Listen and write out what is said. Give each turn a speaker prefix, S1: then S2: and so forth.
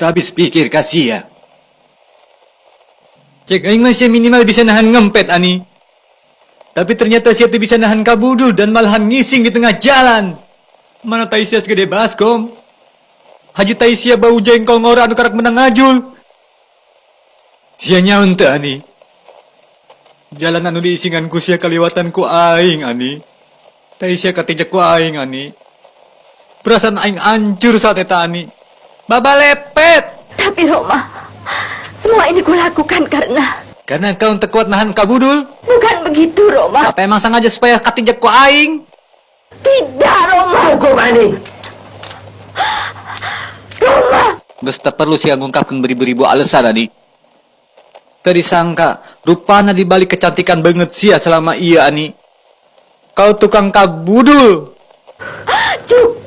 S1: Teu habis pikir ka sia. Cek aing mah sia minimal bisa nahan ngempet, Ani. Tapi ternyata sia teu bisa nahan kabudul dan malahan ngising di tengah jalan. Mana tai sia segede baskom. Haji tai sia bau jengkol ngora anu karak menang ngajul. Sia nyaun teu, Ani? Jalan anu diisingan ku sia kaliwatan ku aing, Ani. Tai sia katijek ku aing, Ani. Perasaan aing hancur saat eta, Ani. Babalepet.
S2: Tapi Roma, semua ini kulakukan karena
S1: Karena kau teu kuat nahan kabudul.
S2: Bukan begitu, Roma.
S1: Apa emang sengaja supaya katijek ku aing?
S2: Tidak, Roma.
S3: Cukup, Ani.
S2: Roma.
S1: Geus teu perlu sia ngungkapkeun beribu-ribu alasan, Ani. Teu disangka, rupana di balik kecantikan banget sia selama ieu, Ani. Kau tukang kabudul.
S2: Cukup.